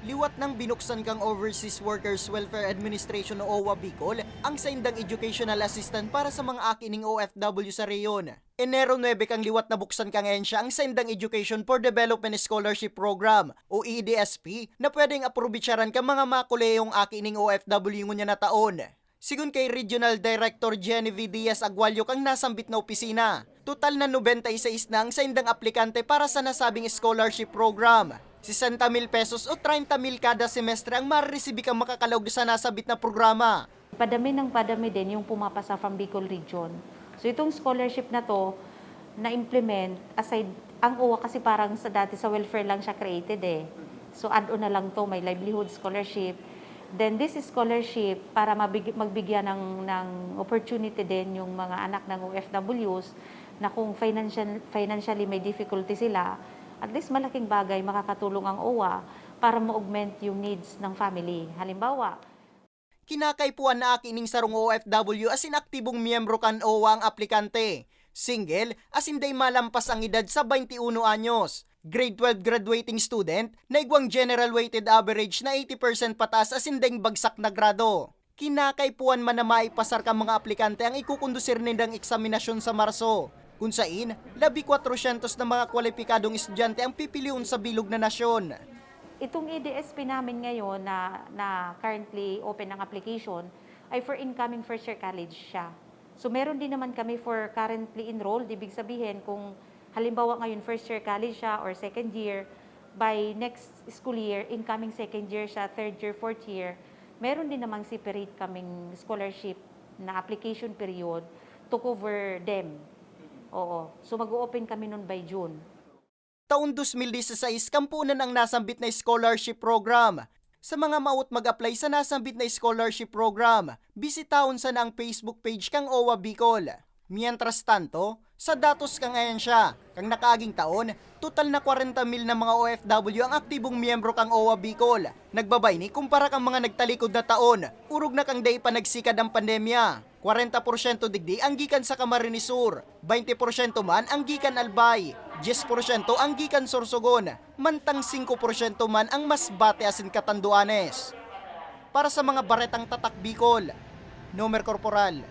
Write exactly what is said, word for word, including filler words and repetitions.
Liwat nang binuksan kan Overseas Workers Welfare Administration o OWWA Bicol ang saindang educational assistance para sa mga aki ning O F W sa rehiyon. Enero nuebe kan liwat nabuksan kan ahensya ang saindang Education for Development Scholarship Program o E D S P na pwedeng aprobetsaran kan mga makolehiyong aki ning O F W ngunyan na taon. Sigon kay Regional Director Genevieve Diaz Aguayo kan nasambit na opisina, total na nobenta y seis na ang saindang aplikante para sa nasabing scholarship program. Sesenta mil pesos o treinta mil kada semestre ang mareresibi kan makakalaog sa nasambit na programa. Padami ng padami din yung pumapasa from Bicol Region. So itong scholarship na 'to, na-implement, aside, ang OWWA kasi parang sa dati sa welfare lang siya created eh. So add-on na lang 'to, may livelihood scholarship. Then this is scholarship para mabig-, magbigyan ng, ng opportunity din yung mga anak ng O F Ws na kung financial, financially may difficulty sila, at least malaking bagay makakatulong ang OWWA para ma-augment yung needs ng family. Halimbawa, kinakaipuhan na aki ning sarong O F W asin aktibong miyembro kan OWWA ang aplikante. Single, asin dai malampas ang edad sa baynte uno anyos. Grade twelve graduating student na igwang general weighted average na eighty percent pataas asin daing bagsak na grado. Kinakaipuhan man na maipasar kan mga aplikante ang ikukondusir nindang eksaminasyon sa Marso, kun sain labi kwatrosyentos na mga kwalipikadong estudyante ang pipilion sa bilog na nasyon. Itong E D S P namin ngayon na, na currently open ang application ay for incoming first year college siya. So meron din naman kami for currently enrolled, ibig sabihin kung halimbawa ngayon first year college siya or second year, by next school year, incoming second year siya, third year, fourth year, meron din namang separate kaming scholarship na application period to cover them. Oo. So mag-o-open kami nun by June. Taon dos mil dieciséis, kampunan ang nasambit na scholarship program. Sa mga mawot mag-apply sa nasambit na scholarship program, bisitahon sana ang Facebook page kan OWWA Bicol. Mientras tanto, sa datos kan ahensya, kan nakaaging taon, total na kwarenta mil na mga O F W ang aktibong miyembro kan OWWA Bicol. Nagbaba ini kumpara kan mga nagtalikod na taon, orog na kan dai pa nagsikad ang pandemya. Kwarenta porsyento digdi ang gikan sa Camarines Sur, baynte porsyento man ang gikan Albay, dyes porsyento ang gikan Sorsogon, mantang singko porsyento man ang Masbate asin Catanduanes. Para sa mga baretang Tatak Bicol, Nomer Corporal.